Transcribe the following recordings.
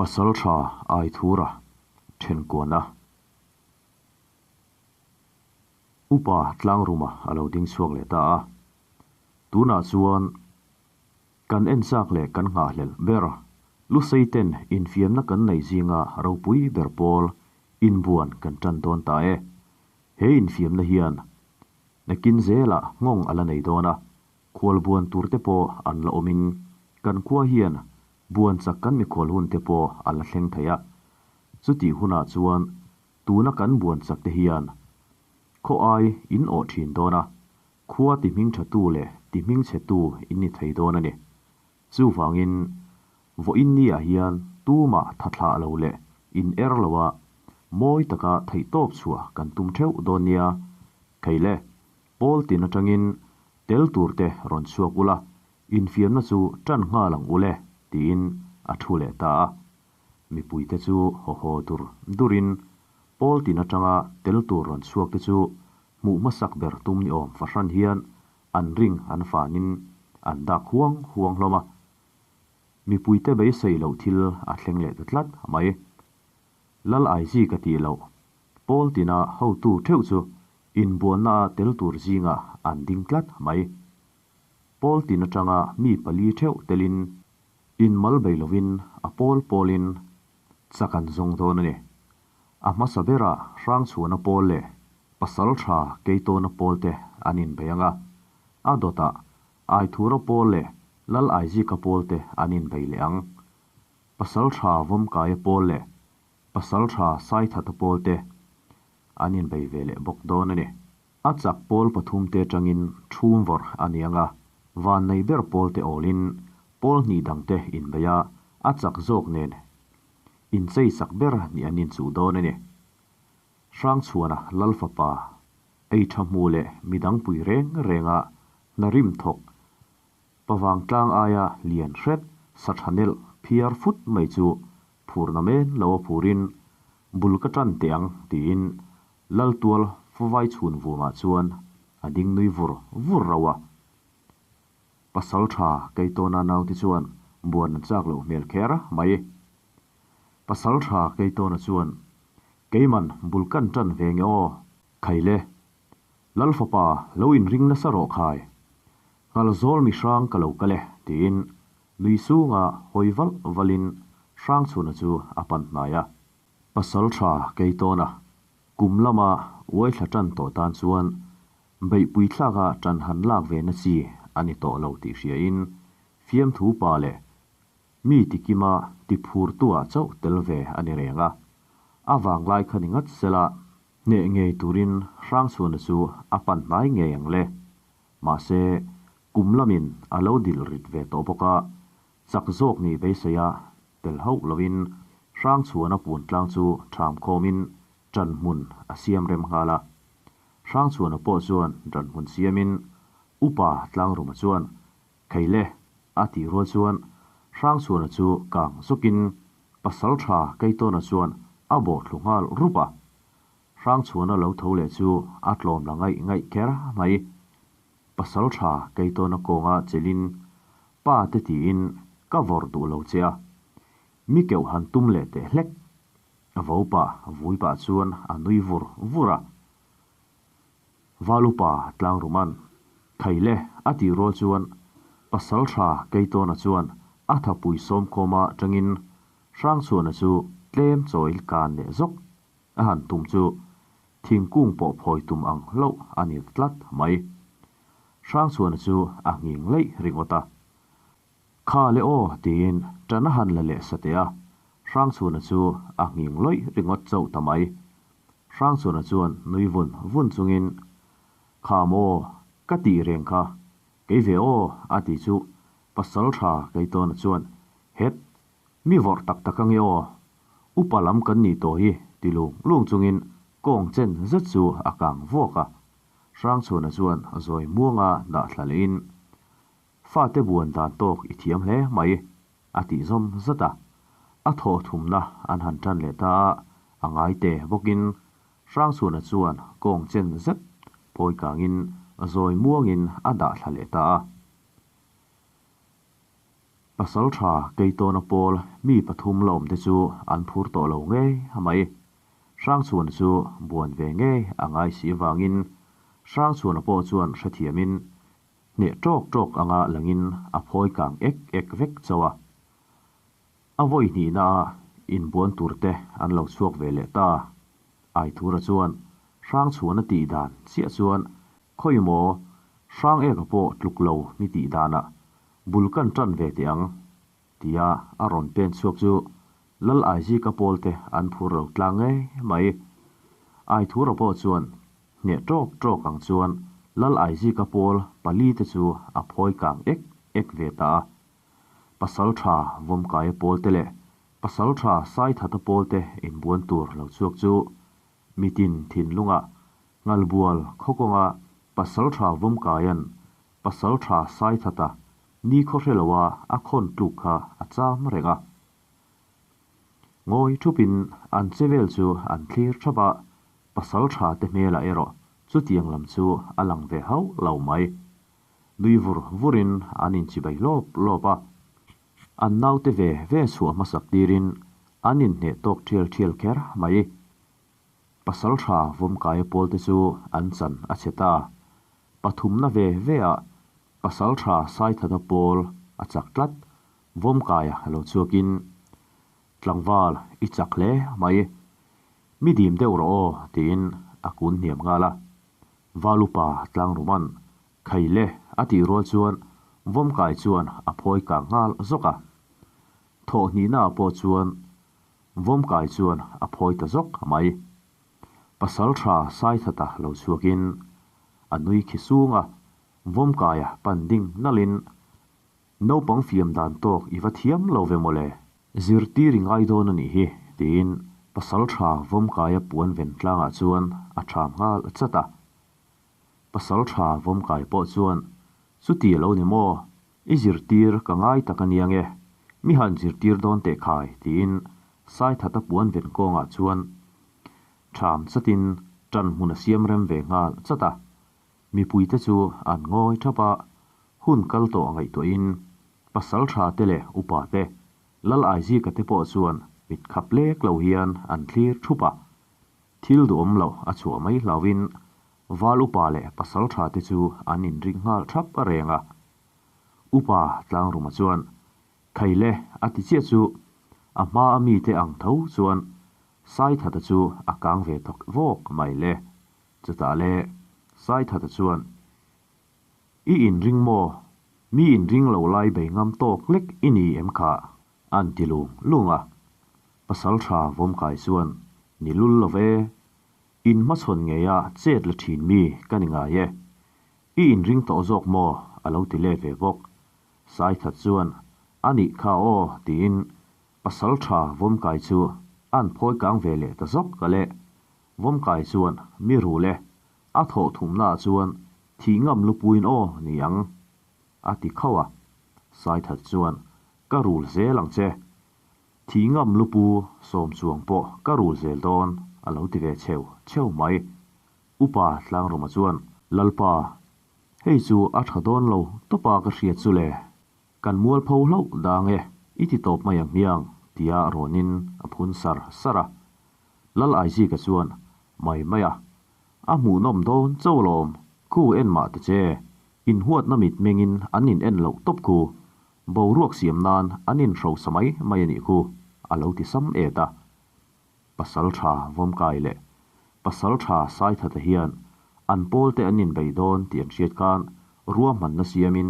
Pasalṭha Aithura ṭhenkuana Upa Tlangruma a lo ding chhuak leh ta a. Tunah chuan kan en chak leh kan nghahhlelh ber Luseiten infiamna kan nei zinga ropui ber pawl inbuan kan ṭan dawn ta e. He infiamna hian nakin zelah nghawng a la nei dawn a, khualbuan turte pawh an la awmin kan khua hian buan chak kan mikhual hunte pawh a la thleng thei a. Chutih hunah chuan tuna kan buan chakte hian khaw ai in awh thin dawn a, khua ti hming thatu leh ti hming chhetu in ni thei dawn a ni. Chuvangin vawiin niah hian tumah tha thlah lo leh in er lo a, mawi taka theihtawp chhuah kan tum theuh dawn nia. Thei le, pawl tin atangin tel turte rawn chhuak ula, infiamna chu tan nghal ang ule tiin a thu leh ta a. Mipuite chu haw haw dur durin pawl tin atanga tel tur rawn chhuakte chu hmuh hmasak ber tum ni awm fahran hian an ring an fanin an dak huang huang hlawm a. Mipuite beisei loh thil a thleng leh ta tlat mai. Lal Aizi ka tih loh, pawl tina hotu theuh chu inbualna a tel tur zingah an ding tlat mai. Pawl tin atanga mi pali theuh telin inmal bei lovin a pawl pawlin chak an zawng dawn a ni. A hmasa berah Hrangchhuana pawl leh Pasal tha Keitawna pawlte an inbei ang a, a dawtah Aithura pawl leh Lal Aizika pawlte an inbei leh ang. Pasal tha Vawmkaia pawl leh Pasal tha Saithata pawlte an inbei ve leh bawk dawn a ni. A chak pawl pathumte atangin thum vawrh a ni ang a, van nei ber pawlte awlin pawl hnih dangte inbei a, a chak zawk nen inchei sak ber nih an inchuh dawn a ni. Hrangchhuana Lal fapa ei tha hmu leh midang pui reng renga hna rim thawk pavang tlang aia lian hret sa tha nelh phiar fut mai chu phurna men lo a phurin bul ka tan teh ang tiin Laltual fawvai chhun vumah chuan a ding nui vur vur rauh a. Pasal tha Keitawna naute chuan buan an chak loh hmel kher mai. Pasal tha Keitawna chuan, Keiman bul kan tan ve nge aw, Khaile. Lal fapa lo inring nasa rawh khai. Nghalzawl mi hrang ka lo kal e, tiin nui sunga hawi valh valhin Hrangchhuna chu a pan hnai a. Pasal tha Keitawna kum lama uaithla tan tawh tan chuan beihpui thlaka tan han lak ve na chi a ni tawh lo tih hriain fiamthu pa leh mi tikima tiphurtuah chauh tel ve a ni reng a. A vanglai kha ni ngat sela hneh ngei turin Hrangchhuana chu a pan hnai ngei ang le. Mahse, kum lamin a lo dil rit ve tawh bawk a, Chak zawk nih beiseia tel hauh loin Hrangchhuana pun tlang chu ṭham khawmin ṭan hmun a siam rem nghal a. Hrangchhuana pawh chuan ṭan hmun siamin Upa Tlangruma chuan, Kheile! a tih rual chuan Hrangchhuana chu kang zawkin Pasalṭha Keitawna chuan a bawh thlu nghal rup a. Hrangchhuana lo tho leh chu a tlawm la ngaih ngaih kher mai. Pasalṭha Keitawna kawnga chelin Pa te tiin ka vawrh duh lo che a, mi keuh han tum leh teh hlek. A vo pah vui pah chuan a nui vur vur a. Valupa Tlangruman, Khaile a tih rual chuan Pasalṭha Keitawna chuan a thapui sawmkhawma tangin Hrangchhuana chu tlem chawi kan leh zawk a han tum chu thingkung pawh phawi tum ang hlauh a ni tlat mai. Hrangchhuana chu a nghing leih ringawt a. Kha le aw tiin ṭan a han la leh sateh a, Hrangchhuana chu a nghing lawih ringawt chauh ta mai. Hrangchhuana chuan nui vun vun chungin, Kha maw, ka tih reng kha, kei ve aw a ti chu Pasalṭha Keitawna chuan, Het, mi vawrh tak tak ange aw, upa lam kan nih tawh hi ti lung lung chungin kawng chen zet chu a kang vuak a. Hrangchhuana chuan zawi muanga dah thla lehin, Fate buan dan tawk i thiam hle mai, a tih zawm zat a. A thawh thumna an han tan leh ta a, a ngai te bawkin Hrangchhuana chuan kawng chen zet phawi kangin zawi muangin a dah thla leh ta a. Pasalṭha Keitawna pawl mi pathum la awmte chu an phur tawh lo ngei mai. Hrangchhuana chu buan ve ngei a ngai si avangin Hrangchhuana pawh chuan hrethiamin hneh ṭawk ṭawk anga langin a phawi kang ek ek vek chauh a. A vawi hnihna a inbuan turte an lo chhuak ve leh ta. Aithura chuan Hrangchhuana tih dan chiah chuan Khawi maw, hrang eka pawh tluk lo mi tih danah bul kan tan ve teh ang, tia a rawn pen chhuak chu Lal Aizika pawlte an phur lo tlang ngei mai. Aithura pawh chuan hneh ṭawk ṭawk ang chuan Lal Aizika pawl palite chu a phawi kang ek ek ve ta a. Pasalṭha Vawmkaia pawlte leh Pasalṭha Saithata pawlte inbuan tur lo chhuak chu Mitin thinlungah Ngalbual khawkawnga Pasalṭha Vawmkaia'n Pasalṭha Saithata ni khaw hre loa a khawn tluk kha a cham reng a. Ngawi thupin an che vel chu an thlir thap a, Pasalṭha te hmelah erawh chutiang lam chu a lang ve hauh lo mai. Nui vur vurin an inchibai lawp lawp a. An naute ve ve chhuah hmasak tirin an inhneh tawk thial thial kher mai. Pasalṭha Vawmkaia pawlte chu an chan a chhe ta. Pathumna ve ve ah Pasalṭha Saithata pawl a chak tlat, Vawmkaia lo chhuakin, Tlangval i chak hle mai, mi dim deuh rawh aw tiin a kun hniam nghal a. Valupa Tlangruman Khaile a tih rual chuan Vawmkai chuan a phawi kang nghal zawk a. Thawhhnihnaah pawh chuan Vawmkai chuan a phawi ta zawk mai. Pasalṭha Saithata lo chhuakin a nui khi sung a, Vawmkaia pan ding nalhin, Naupang fiam dan tawk i va thiam lo ve mawle, zirtir i ngai dawn a nih hi, tiin Pasalṭha Vawmkaia puan ven tlangah chuan a ṭham nghal chat a. Pasalṭha Vawmkai pawh chuan, Chuti a lo ni maw? I zirtir ka ngai tak a nia nge? Mi han zirtir dawn teh khai, tiin Saithata puan ven kawngah chuan ṭham chatin ṭan hmun a siam rem ve nghal chat a. Mipuite chu an ngawi ṭhap a, hun kal tawh ngaihtuahin pasalṭha te leh upa te, Lal Aizika te pawh chuan mit khap lek lo hian an thlir ṭhup a. Thil duhawm loh a chhuah mai hlauhin Val upa leh pasalṭha te chu an inring nghal ṭhap reng a. Upa Tlangruma chuan, Khaile a ti chiah chu a hma a mite ang tho chuan Saithata chu a kang ve thawk vawk mai le. Chutah le Saithata chuan, I inring maw? Mi inring lo lai bei ngam tawk lek i ni em kha? An ti lung lung a. Pasalṭha Vawmkai chuan, Ni lul lo ve. In hmachhawn ngeia chet la ṭhin mi ka ni ngai e. I inring tawh zawk maw? a lo ti let ve bawk. Saithat chuan, A nih kha aw, tiin Pasalṭha Vawmkai chu a'n phawi kang ve leh ta zawk a le. Vawmkai chuan, Mi rul e, a thawh thumnaah chuan thih ngam lupuiin aw ni ang, a ti khauh a. Saithat chuan, Ka rul zel ang che. Thih ngam lupu sawm chuang pawh ka rul zel dawn, a lo ti ve chheu chheu mai. Upa Tlangruma chuan, Lalpa, hei chu a tha dawn lo tawpa ka hriat chu le, kan mualpho hlauh dang e, i ti tawp mai ang hmiang, tia rawnin a phun sar sar a. Lal Aizika chuan, Mai mai a, a hmuhnawm dawn cho lawm, khu en mah ta che, inhuatna mit mengin an in en loh tawp khu, boruak siam nan an inhrosa mai mai a nih khu, a lo ti sam et a. Pasalṭha Vawmkai leh Pasalṭha Saithata hian an pawlte an inbei dawn tih an hriat khan ruahmanna siamin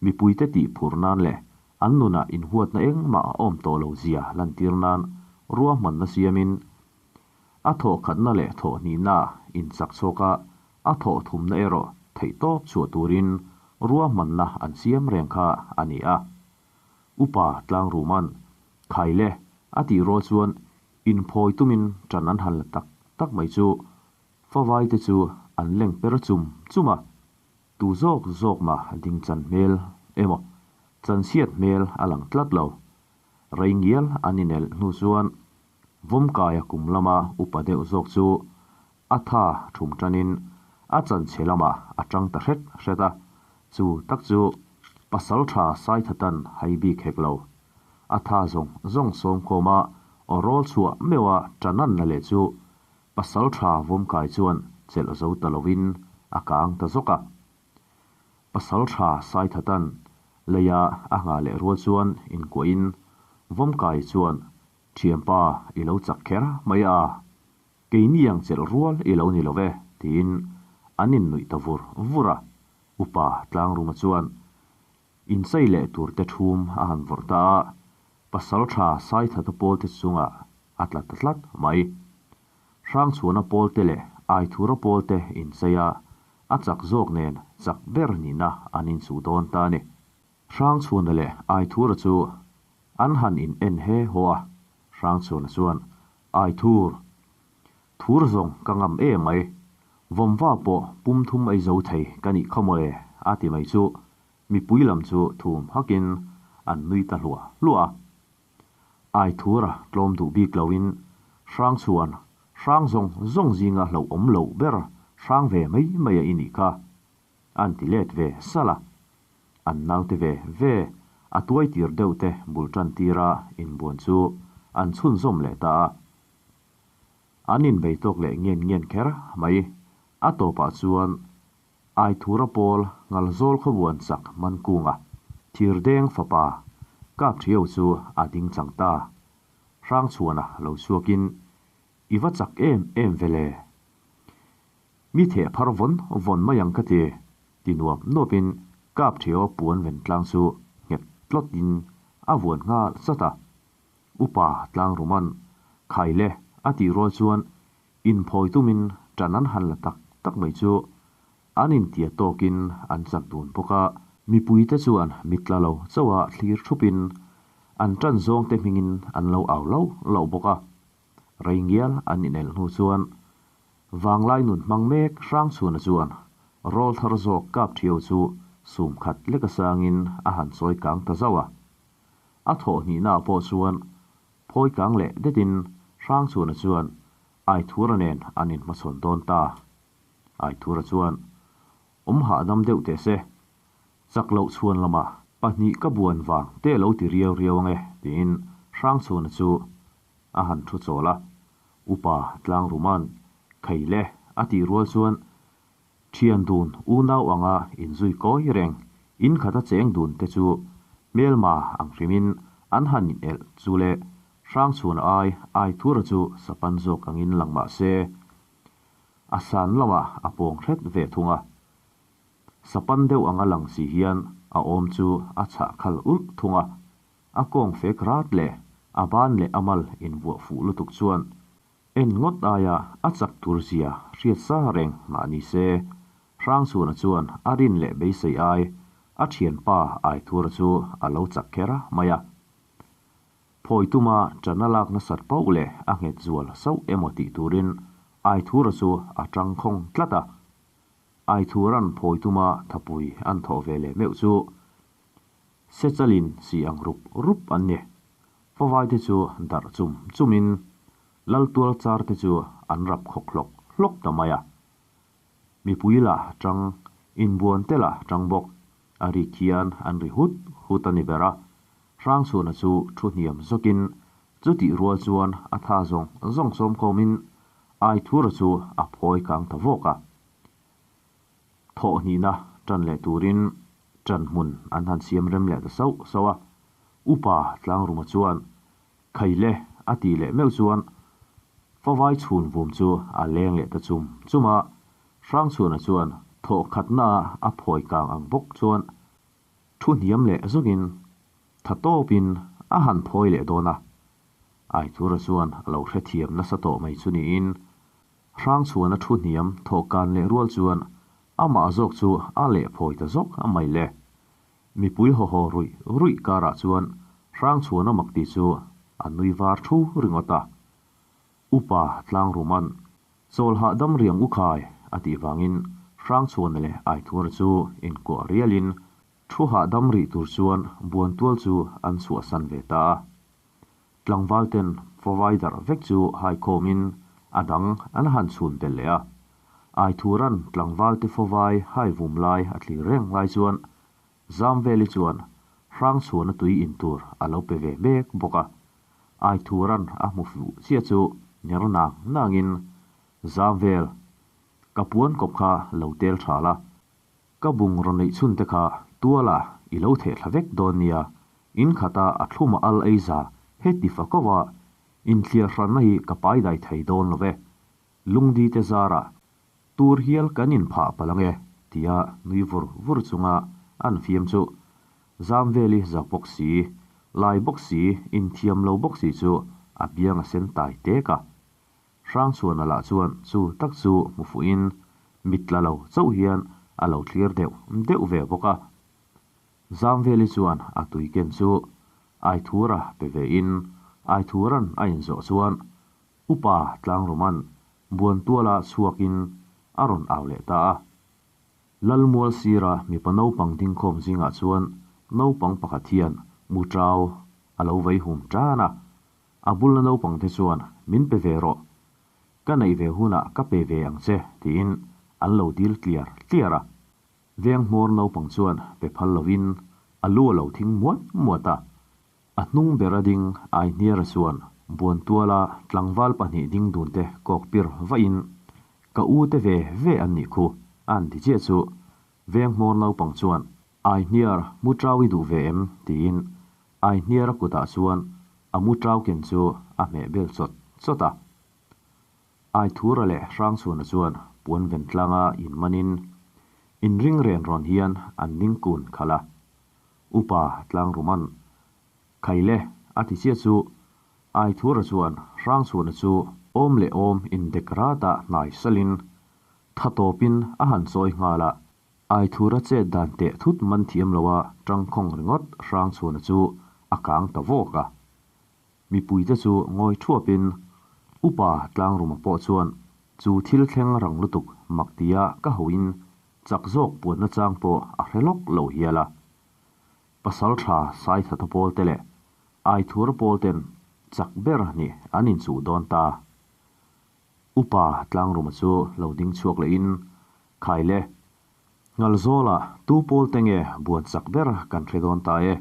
mipuite tih phur nan leh an nunah inhuatna engmah a awm tawh lo zia lantir nan ruahmanna siamin a thawhkhatna leh thawhhnihna inchak chhuak a, a thawhthumna erawh theihtawp chhuah turin ruahmanna an siam reng kha a ni a. Upa Tlangruman Khaile a tih rual chuan inphawi tumin ṭan an han la tak tak mai chu favai te chu an leng per chum chum a, tu zawk zawk mah ding chan hmel emaw chan chhiat hmel a lang tlat lo. Rei ngial an inelh hnu chuan Vawmkaia kum lama upa deuh zawk chu a tha thum ṭanin a chan chhe lamah a ṭang ta hret hret a, chu tak chu. Pasalṭha Saithatan hai bik hek lo. A tha zawng zawng sawm khawm a, aw rawl chhuah meuh a ṭan an la leh chu Pasalṭha Vawmkai chuan chelh zo ta lovin a kang ta zawk a. Pasalṭha Saithatan leia a nghah leh rual chuan inkuahin Vawmkai chuan, Ṭhianpa, i lo chak kher mai a. Keini ang chelh rual i lo ni lo ve, tiin an innuih ta vur vur a. Upa Tlangruma chuan inchei leh tur te thum a han vawrh ta a, Pasalṭha Saithata pawlte chungah a tla ta tlat mai. Hrangchhuana pawlte leh Aithura pawlte inchei a, a chak zawk nen chak ber nihna an inchuh dawn ta a ni. Hrangchhuana leh Aithura chu an han in en he haw a, Hrangchhuana chuan, Aithur, thur zawng ka ngam em mai, vawmva pawh pum thum ei zo thei ka nih kha mawle a ti mai chu mipui lam chu thum hakin an nui ta hluah hluah a. Aithura tlawm duh bik loin Hrangchhuan, hrang zawng zawng zinga hlauhawm loh ber hrang ve mai mai a i nih kha. An ti let ve salh a. An naute ve ve a tuai tir deuh te bul tan tira inbuan chu an chhunzawm leh ta a. An inbei tawk leh ngen ngen kher mai. A tawpah chuan Aithura pawl Ngalzawl khawbuan chak Mankunga Thirdeng fapa Kapthiau chu a ding chang ta. Hrangchhuana lo chhuakin I va chak em em ve le. Mi theh phar vawn vawn mai ang ka ti, ti nuap nuapin Kap Theo puan ven tlang chu nghet tlawtin a vuan nghal zat a. Upa Tlangruman, Khai le, a tih rual chuan inphawi tumin ṭan an han la tak tak mai chu an intia tawkin an chak dun bawk a. Mipuite chuan mitla lo chauha thlir thupin an ṭan zawngte hmingin an lo au lauh lauh bawk a. Rei ngial an inelh hnu chuan Vanglai nun hmang mek Hrangchhuna chuan rawl thar zawk kap thiau chu sum khat lek a sangin a han chawi kang ta zauh a. A thawh hnihnaah pawh chuan phawi kang leh detin Hrangchhuna chuan Aithura nen an inhmachhawn dawn ta. Aithura chuan, Awm hahdam deuh teh se, chak loh chhuan lamah pahnih ka buan vang te lo ti riau riau ange tiin Hrangchhuna chu a han thu chawl a. Upa Tlangruma'n Khei le a tih rual chuan thian dun unau anga inzui kawi reng in khata cheng dun te chu hmelma ang hrimin an han in elh chu le Hrangchhun ai ai thura chu sapan zawk angin lang mah se a san lamah a pawng hret ve thung a. Sapan deuh anga lang si hian a awm chu a chhah khal ulh thung a. A kawng fek rat leh a ban leh a mal invuah fuh lutuk chuan en ngawt aia a chak tur zia hriat sa reng mah ni se, Hrangchhuna chuan a rin leh beisei ai a thianpa Aithura chu a lo chak kher mai a. Phawi tuma ṭan a lak nasat pauh leh a nghet zual sauh emaw tih turin Aithura chu a ṭang khawng tlat a. Aithura'n phawi tuma thapui an thawh ve leh meuh chu Sechalin si ang rup rup an ni. Fawai te chu darh chum chumin Laltual char te chu an rap khawk hlawk hlawk ta mai a. Mipui la tang, inbuan te la tang bawk, a rik hian an ri hut hut a ni ber a. Hrangchhuna chu thu hniam zawkin chutih rual chuan a tha zawng zawng sawmkhawmin Aithura chu a phawi kang ta vawk a. Thawh hnihna ṭan leh turin ṭan hmun an han siam rem leh ta sauh sauh a. Upa Tlangruma chuan, Khai le, a tih leh meuh chuan favai chhun vum chu a leng leh ta chum chum a. Hrangchhuana chuan thawh khatna a phawi kang ang bawk chuan thu hniam leh zawkin tha tawpin a han phawi leh dawn a. Aithura chuan a lo hrethiam nasa tawh mai chu niin Hrangchhuana thu hniam thawhkan leh rual chuan amah zawk chu a leh phawi ta zawk a mai le. Mipui haw haw ruih ruih karah chuan Hrangchhuana makti chu a nui var thu ringawt a. Upa Tlangruma'n chawl hahdam riang u khai a tih vangin Hrangchhuana leh Aithura chu inkuah rialin thu hahdam rih tur chuan buantual chu an chhuahsan ve ta a. Tlangval ten fawai darh vek chu haikhawmin a dang an han chhun belh leh a. Aithuran tlangval te fawai hai vum lai a thlir reng lai chuan Zamveli chuan Hrangchhuana tui in tur a lo pe ve mek bawk a. Aithura'n a hmu fuh chiah chu ner nang nangin, Zamvel, ka puan kawp kha lo tel tha la, ka bungraw neih chhun te kha tuala i lo theh thla vek dawn nia, in khata a thlum a al ei za heti fakova inthliar hranna hi ka pai dai thei dawn lo ve. Lungdi te zarah tur hial kan inphah palh ange tia nui vur vur chunga an fiam chu Zamveli zak bawk si, lai bawk si, inthiam lo bawk si chu a biang a sen tai tek a. Hrangchhuana lah chuan chu tak chu hmu fuhin mit tla lo chauh hian a lo thlir deuh deuh ve bawk a. Zamveli chuan a tui ken chu Aithura pe vein Aithuran a inzawh chuan Upa Tlangruman Buantuala chhuakin a rawn au leh ta a. Lalmual sira mipa naupang dingkhawm zingah chuan naupang pakhat hian muṭau a lo vei hum tan a. A bulna naupangte chuan min pe ve rawh, ka neih ve hunah ka pe ve ang che tiin an lo dil tliar tliar a. Veng hmawr naupang chuan pe phal lovin a lu a lo thing muat muat a. A hnung bera ding Aihniara chuan Buantuala tlangval pahnih ding dunte kawk pir vahin, Ka u te ve ve an nih khu, a han ti chiah chu. Veng hmawr naupang chuan, Aihniar, mu trau i duh ve em? tiin Aihniara kutah chuan a mu trau ken chu a hmeh bel chawt chawt a. Aithura leh Hrangchhuana chuan puan ven tlanga inmanin inring ren rawn hian an ding kun khalh a. Upa Tlangruman, Khaile, a ti chiah chu Aithura chuan Hrangchhuana chu awm leh awm indek rata hnai salin tha tawpin a han chawi nghal a. Aithura chet dan teh thut man thiam loa tangkhawng ringawt Hrangchhuana chu a kang ta vawk a. Mipuite chu ngawi thuapin Upa Tlangruma pawh chuan chu thil thleng rang lutuk mak tia ka hoin chak zawk puanna chang pawh a hre lawk lo hial a. Pasal tha Saithata pawl te leh Aithur pawl ten chak ber nih an inchuh dawn ta. Upa Tlangruma chu lo ding chhuak lehin Khaile, Ngalzawla tu pawl te nge buan chak ber kan hre dawn ta e.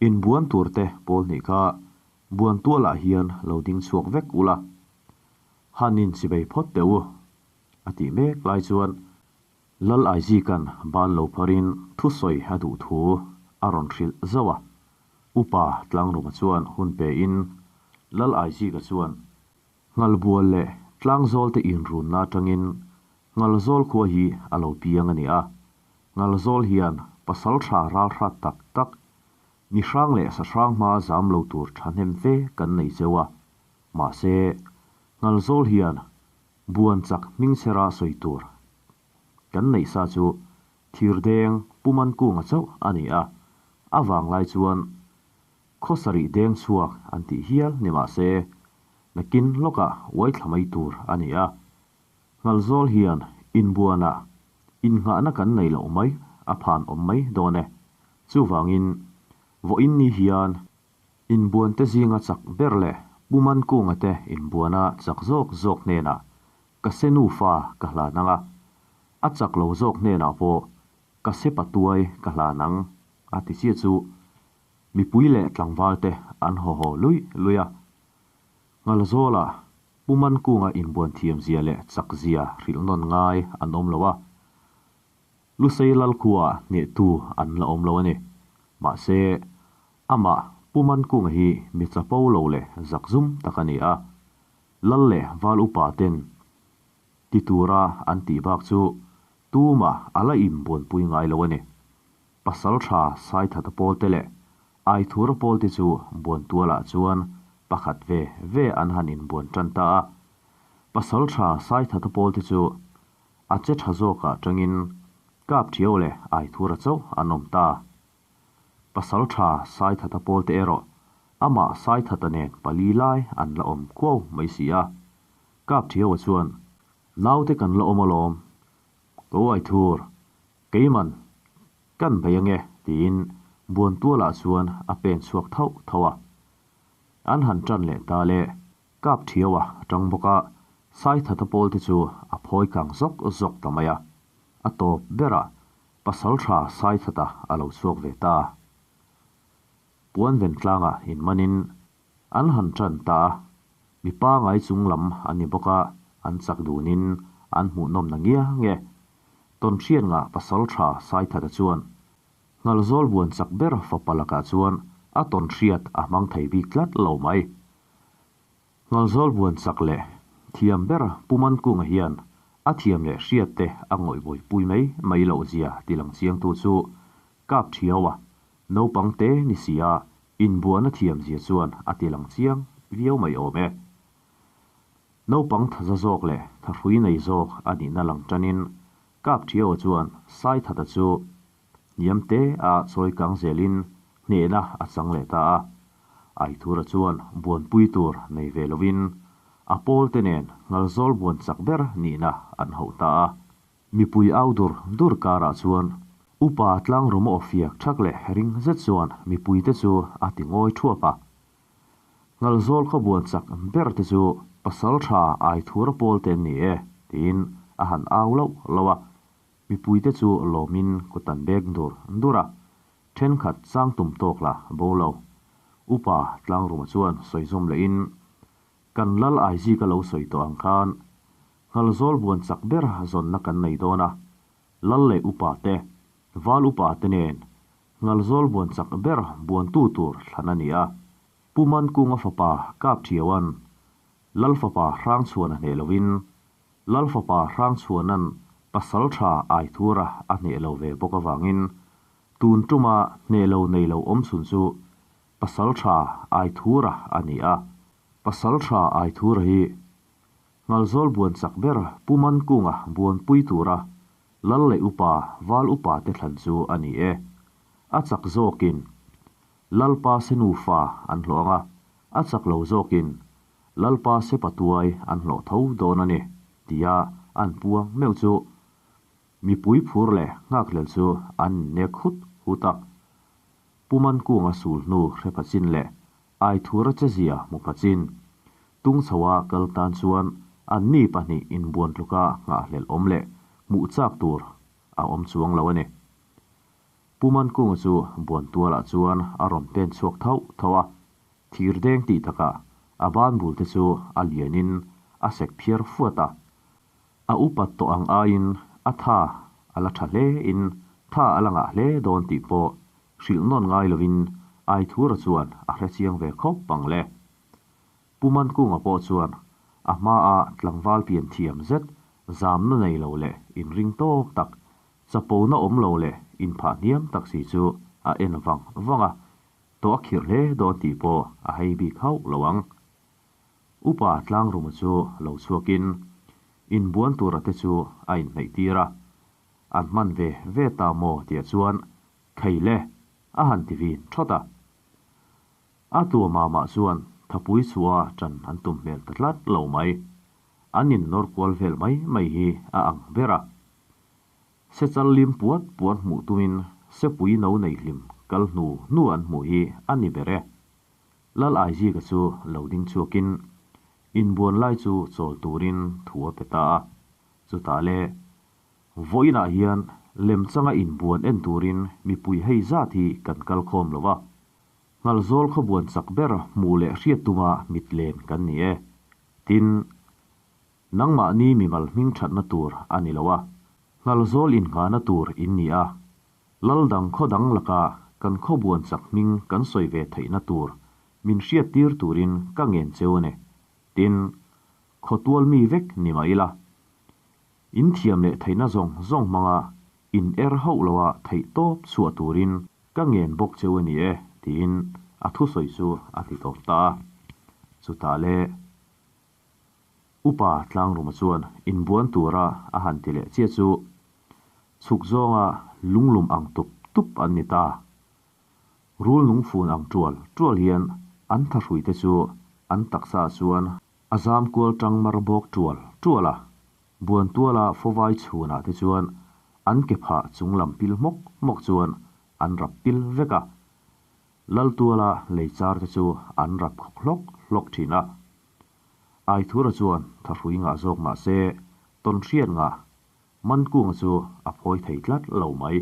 Inbuan tur te pawl hnih kha buan tualah hian lo ding chhuak vek ula, han inchibei phawt teh u, a tih mek lai chuan Lal Aizika'n ban lo pharin thusawi a duh thu a rawn hrilh zauh a. Upa Tlangruma chuan hun pein Lal Aizika chuan Nghalbual leh Tlangzawl te inrunna atangin Nghalzawl khua hi a lo piang a ni a. Nghalzawl hian pasal tha ral hrat tak tak, mi hrang leh sa hrang hma zam lo tur thahnem fe kan nei cheu a. Mahse, Nghalzawl hian buan chak hmingchhera sawi tur kan neih sa chu thirdeng Pumankunga chauh a ni a. A vanglai chuan Khaw sarih deng chhuak an tih hial ni mah se, nakin lawkah uai thla mai tur a ni a. Nghalzawl hian inbuanah innghahna kan nei loh mai a phan awm mai dawn e. Chuvangin, vawiin ni hian inbuante zinga chak ber leh Pu Mankunga te inbuana chak zawk zawk hnenah ka se nufa ka hlan ang a, a chak lo zawk hnenah pawh ka se patuai ka hlan ang a ti chiah chu Mipui leh tlangval te an haw haw luih luih a. Nghalzawla Pu Mankunga inbuan thiam zia leh chak zia hrilh nawn ngai an awm lo a. Lusei Lalkhua hnehtu an la awm lo a ni. Mahse, amah Pu Mankunga hi mi chapo lo leh zakzum tak a ni a. Lal leh val upa ten ti tura an tih bak chu tumah a la inbuanpui ngai lo a ni. Pasal tha Saithata pawl te leh Aithura pawl te chu Buantualah chuan pakhat ve ve an han inbuan tan ta a. Pasal tha Saithata pawl te chu a che tha zawkah tangin Kapthiau leh Aithura chauh an awm ta. Pasal tha Saithata pawl te erawh amah Saithata nen pali lai an la awm khuau mai si a. Kapthiaua chuan, Naute kan la awm alawm, ko Aithur, Keiman, kan bei ange, tiin Buantualah chuan a pen chhuak thauh thauh a. An han ṭan leh ta le, kap ṭhiau a ṭang bawk a, Saithata pawl te chu a phawi kang zawk zawk ta mai a. A tawp berah. Pasalṭha Saithata a lo chhuak ve ta. Puanven tlangah inmanin an han ṭan ta a, mi pangai chung lam an ni bawk a, an chak dunin an hmuhnawm na ngiang e. Tawnhriat ngah Pasalṭha Saithata chuan Nghalzawl buan chak ber fapa lakah chuan a tawnhriat a hmang thei bik tlat lo mai. Nghalzawl buan chak leh thiam ber Pu Mankunga hian a thiam leh hriat te a ngawih buaipui mai mai loh zia ti lang chiangtu chu Kap Thiaua naupang te ni si a inbuan a thiam zia chuan a ti lang chiang viau mai awm e. Naupang thaza zawk leh thahrui nei zawk a nihna lang tanin Kap Thiaua chuan Saithata chu Hniam te a chawi kang zelin hnehna a chang leh ta a. Aithura chuan buanpui tur nei ve lovin a pawl te nen Ngalzawl buan chak ber nihna an hauh ta a. Mipui au dur dur karah chuan Upa Tlangruma aw fiak thak leh ring zet chuan mipui te chu a ti ngawi thuap a. Ngalzawl khaw buan chak ber te chu Pasaltha Aithura pawl te an ni e tiin a han au lauh lauh a. Mipuite chu lawmin kut an bek dur dur a, thenkhat chang tum tawk lah bo lo. Upa Tlangruma chuan sawi zawm lehin, Kan Lal Aizika lo sawi tawh ang khan, Nghalzawl buan chak ber zawnna kan nei dawn a, Lal leh Upa te, Val Upa te nen Nghalzawl buan chak ber buantu tur thlan a ni a. Pu Mankunga fapa Kapthiauan Lal fapa Hrangchhuana hneh loin Lal fapa Hrangchhuana'n pasal tha Aithura a hneh lo ve bawk avangin tun tuma hneh lo nei lo awm chhun chu pasal tha Aithura a ni a. Pasal tha Aithura hi Nghalzawl buan chak ber Pu Mankunga buanpui tura Lal leh Upa Val Upa te thlan chu a ni e. A chak zawkin Lalpa se nufa an hlawh ang a, a chak lo zawkin Lalpa sepa tuai an hlawh tho dawn a ni, tia an puang meuh chu mipui phur leh nghakhlel chu an innek hut hut a. Pu Mankunga sul hnu hre pha chin leh Aithura chezia hmu pha chin Tungchhoa kal tan chuan anni pahnih inbuan tluka nghahhlelh awm leh hmuh chak tur a awm chuang lo a ni. Pu Mankunga chu buantualah chuan a rawn pen chhuak thauh thauh a, Thir deng tih takah a ban bul te chu a lianin a sek phiar fuat a. A upat tawh ang aiin a tha a la tha hle in tha a la ngah hle dawn tih pawh hrilh nawn ngai lovin Aithura chuan a hre chiang ve khawp ang le. Pu Mankunga pawh chuan a hmaa tlangval pian thiam zet zamna nei lo leh inring tawk tak, chapona awm lo leh inphah hniam tak si chu a en vang vang a, Tawh a khirh hle dawn tih pawh a hei bik hauh lo ang. Upa Tlangruma chu lo chhuakin inbuan tura te chu a inhnaih tir a, an hman ve ve ta maw tia chuan Khei le! a han ti vin thawt a. A tua mah mah chuan thapui chhuah a ṭan an tum hmel ta tlat lo mai. An innawr kual vel mai mai hi a ang ber a. Sechal lim puat puat hmuh tumin sepui no nei hlim kal hnu hnu an hmuh hi a ni ber e. Lal Aizika chu lo ding chhuakin inbuan lai chu chawl turin thu a pe ta a. Chutah le, vawiinah hian lemchanga inbuan en turin mipui hei zat hi kan kal khawm lo va. Nghalzawl khawbuan chak ber hmuh leh hriat tuma mit len kan ni e. Tin, Nangmahni mimal hming thatna tur a ni lo a, Nghalzawl inngahna tur in ni a, Lal dang khaw dang laka kan khaw buan chak hming kan sawi ve theihna tur min hriattir turin ka ngen cheu a ni. Tin, khaw tual mi vek ni mah ila, in thiam leh theihna zawng zawng hmanga in er hauh loa theih tawp chhuah turin ka ngen bawk cheu a ni e, tiin a thusawi chu a ti tawp ta a. Chutah le. Upa Tlangruma chuan inbuan tura a han ti leh chiah chu chhuk zawnga lunglum ang tup tup an ni ta. Rul nung fun ang tual tual hian an thahruite chu an taksa chuan a zam kual tang mar bawk tual tual a, buan tuala fawvai chhunah te chuan an ke phah chung lam pil hmawk hmawk chuan an rap pil vek a. Lal tuala lei char te chu an rap khawk hlawk hlawk thin a. Aithura chuan thahrui ngah zawk mah se, tawnhriat ngah. Mankunga chu a phawi thei tlat lo mai.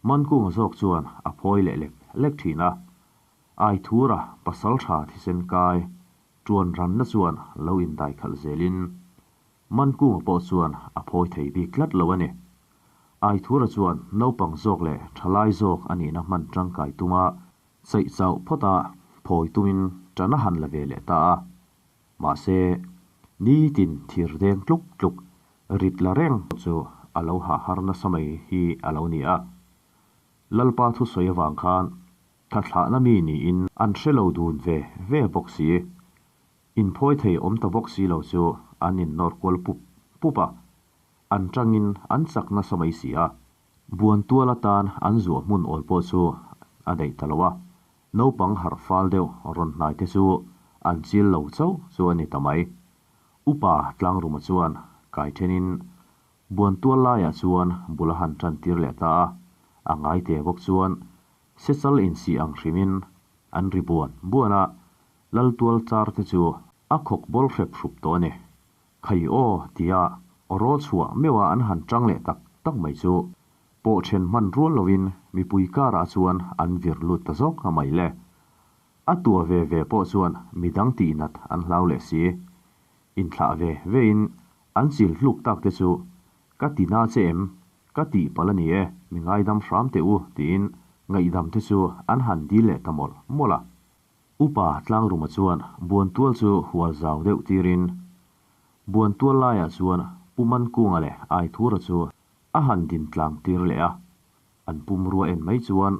Mankunga zawk chuan a phawi leh lek lek thin a, Aithura pasaltha thisen kai tuan ranna chuan lo indai khalh zelin Mankunga pawh chuan a phawi thei bik tlat lo a ni. Aithura chuan naupang zawk leh thalai zawk a nihna hman tangkai tuma chaih chauh phawta phawi tumin tan a han la ve leh ta a. Mahse, nitin thir deng tluk tluk rit la reng chu a lo hah har nasa mai hi a lo ni a. Lalpa thusawi avang khan thathlahna mi niin an hre lo dun ve ve bawk si. Inphawi thei awm ta bawk si lo chu an innawr kual pup pup a, an tangin an chak nasa mai si a. Buan tual atan an zuah hmun awl pawh chu a daih ta lo a, naupang harh fal deuh rawn hnai te chu an chil lo chauh chu a ni ta mai. Upa Tlangruma chuan kai thenin buan tual laiah chuan bul a han tan tir leh ta a, a ngai te bawk chuan sechal insih ang hrimin an ri buan buan a, lal tual char te chu a khawk bawl hrep hrup tawh a ni. Khai aw tia aw chhuah meuha an han tang leh tak tak mai chu pawh then hman rual lovin mipui karah chuan an vir lut ta zawk a mai le. A tua ve ve pawh chuan midang tihnat an hlau leh si. Inthlah ve vein an chil hluk tak te chu ka ti na che em, ka tih palh a ni e, mi ngaidam hram teh u tiin ngaihdam te chu an han dil leh ta mawlh mawlh a. Upa Tlangruma chuan buan tual chu hual zau deuh tirin buan tual laiah chuan Pu Mankunga leh Aithura chu a han din tlang tir leh a. An pumrua en mai chuan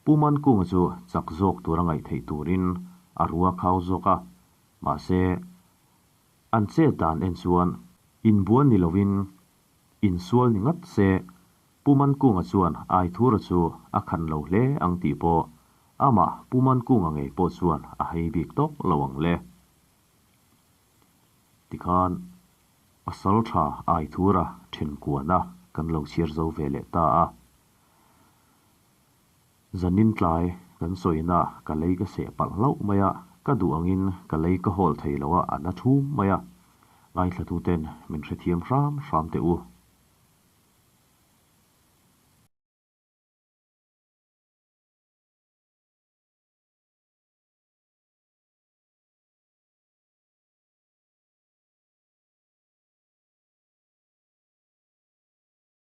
Pu Mankunga chu chak zawk tur a ngaih theih turin a rua khau zawk a. Mahse, an chet dan en chuan inbuan ni lovin insual ni ngat se Pu Mankunga chuan Aithura chu a khan lo hle ang tih pawh amah Pu Mankunga ngei pawh chuan a hei bik tawk lo ang le. Tikhan pasaltha Aithura thenkuana kan lo chhiar zo ve leh ta a. Zanin tlai kan sawina ka lei ka seh palh hlauh mai a, ka duh angin ka lei ka hawl thei lo a, a na thum mai a. Ngaithlatuten min hrethiam hram hram teh u.